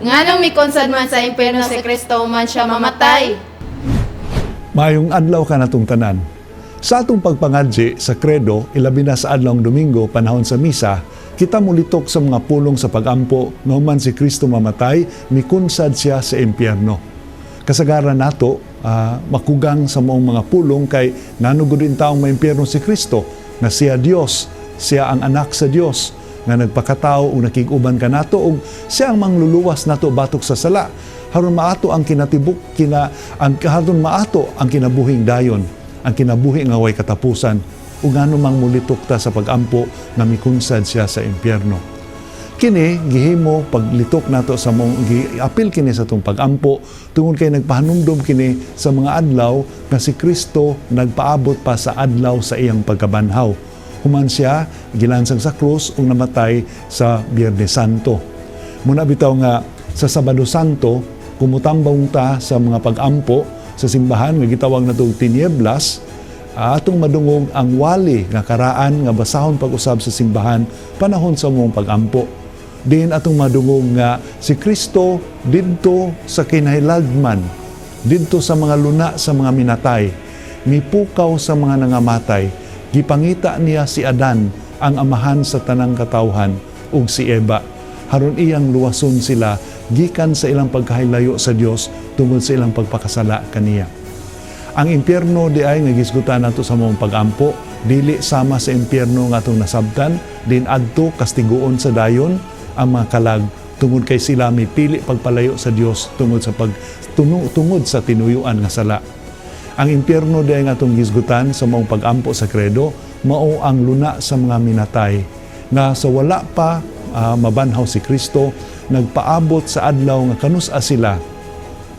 Nganong mikunsad man sa impyerno si Kristo man siya mamatay? Maayong adlaw kanatong tanan. Sa atong pagpangadji sa credo, ilabi na sa adlawng Domingo panahon sa misa, kita mulitok sa mga pulong sa pagampo nga human si Kristo mamatay, mikunsad siya sa impyerno. Kasagaran nato makugang sa maong mga pulong kay ngano gud taong maimpyerno si Kristo nga siya Dios, siya ang anak sa Dios nga nagpakatao ug nakig-uban kanato ug siya ang mangluluwas nato batok sa sala haron maato ang kinatibuk kina ang haron maato ang kinabuhing dayon, ang kinabuhi nga way katapusan, ug ngano mang mulitok ta sa pagampo nga mikunsad siya sa impyerno. Kini gihimo paglitok nato sa mong giapil kini sa atong pagampo tungod kay nagpahanumdom kini sa mga adlaw nga si Kristo nagpaabot pa sa adlaw sa iyang pagkabanhaw human siya gilansang sa krus ug namatay sa Biyernes Santo. Muna bitaw nga sa Sabado Santo kumutambong ta sa mga pagampo sa simbahan nga gitawag natong tinieblas, atong madungog ang wali nga karaan nga basahon pag-usab sa simbahan panahon sa mong pagampo. Din atong madungog nga si Kristo didto sa kinahilagman, didto sa mga luna sa mga minatay, mipukaw sa mga nangamatay, gipangita niya si Adan, ang amahan sa tanang katawhan, ug si Eva haron iyang luwason sila gikan sa ilang pagkahilayo sa Dios tungod sa ilang pagpakasala kaniya. Ang impyerno di ay nga gisgutan nato sa mong pagampo, dili sama sa impyerno nga atong nasabtan, din adto kastiguon sa dayon ang mga kalag tungod kay sila mipili pagpalayo sa Dios tungod sa pag tungod sa tinuyuan nga sala. Ang impyerno di ay nga atong gisgutan sa maong pagampo sa credo, mao ang luna sa mga minatay nga sa wala pa mabanhaw si Kristo, nagpaabot sa adlaw nga kanus-a sila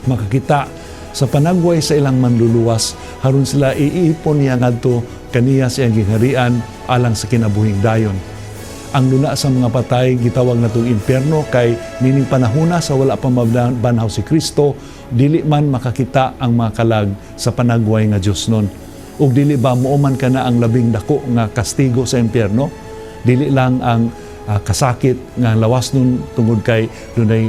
makakita sa panagway sa ilang manluluwas haron sila iipon niya ngadto kaniya sa iyang gingharian alang sa kinabuhing dayon. Ang luna sa mga patay gitawag natong impyerno kay nining panahona sa wala pa mabanhaw si Kristo, dili man makakita ang mga kalag sa panagway nga Dios nun. Ug dili ba mao man kana ang labing dako nga kastigo sa impyerno? Dili lang ang kasakit nga lawas nun tungod kay dunay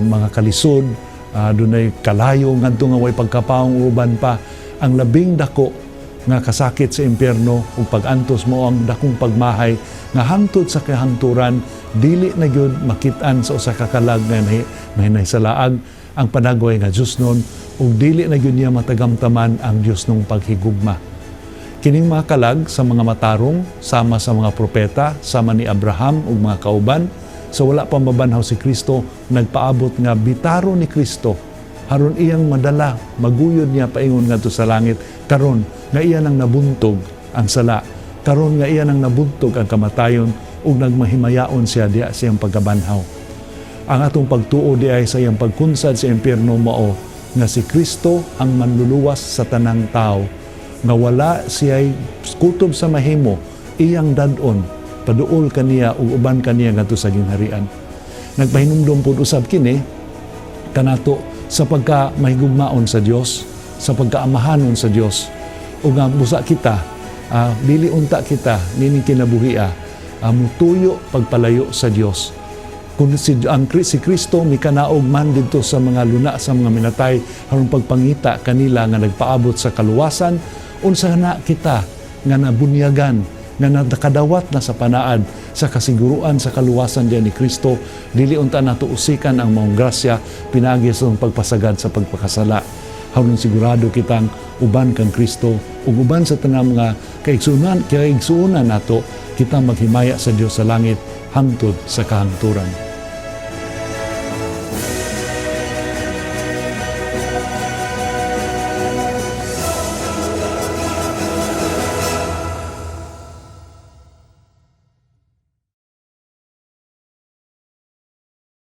mga kalisod, dunay kalayo ngadto nga way pagkapaong, uban pa ang labing dako nga kasakit sa impyerno ug pag-antos mo ang dakong pagmahay nga hangtod sa kahangturan dili na gyud makit-an sa usa ka kalag nga mahinay sa laag ang panagway nga Dios nun ug dili na gyud niya matagamtaman ang Dios nung paghigugma. Kining mga kalag sa mga matarong, sama sa mga propeta, sama ni Abraham ug mga kauban, sa wala pa mabanhaw si Kristo, nagpaabot nga bitaro ni Kristo haron iyang madala, maguyod niya paingon ngadto sa langit karon nga iya nang nabuntog ang sala, karon nga iya nang nabuntog ang kamatayon ug nagmahimayaon siya diya sa iyang pagkabanhaw. Ang atong pagtuo di ay sa iyang pagkunsad sa impyerno mao nga si Kristo ang manluluwas sa tanang tao nga wala siya'y kutob sa mahimo, iyang dad-on paduol kaniya ug uban kaniya ngadto sa gingharian. Nagpahinumdom pud usab kini kanato sa pagka mahigugmaon sa Dios, sa pagkaamahanon sa Dios, ug nga busa kita dili unta kita nining kinabuhia mutuyo pagpalayo sa Dios. Kung si Kristo mikanaog man didto sa mga luna sa mga minatay aron pagpangita kanila nga nagpaabot sa kaluwasan, unsa na kita nga nabunyagan, nga nakadawat na sa panaad sa kasiguruan sa kaluwasan diyan ni Kristo, dili unta nato usikan ang maong grasya pinaagi sa atong pagpasagad sa pagpakasala haron sigurado kitang uban kang Kristo ug uban sa tanang mga kaigsuonan nato, kita maghimaya sa Dios sa langit hangtod sa kahangturan.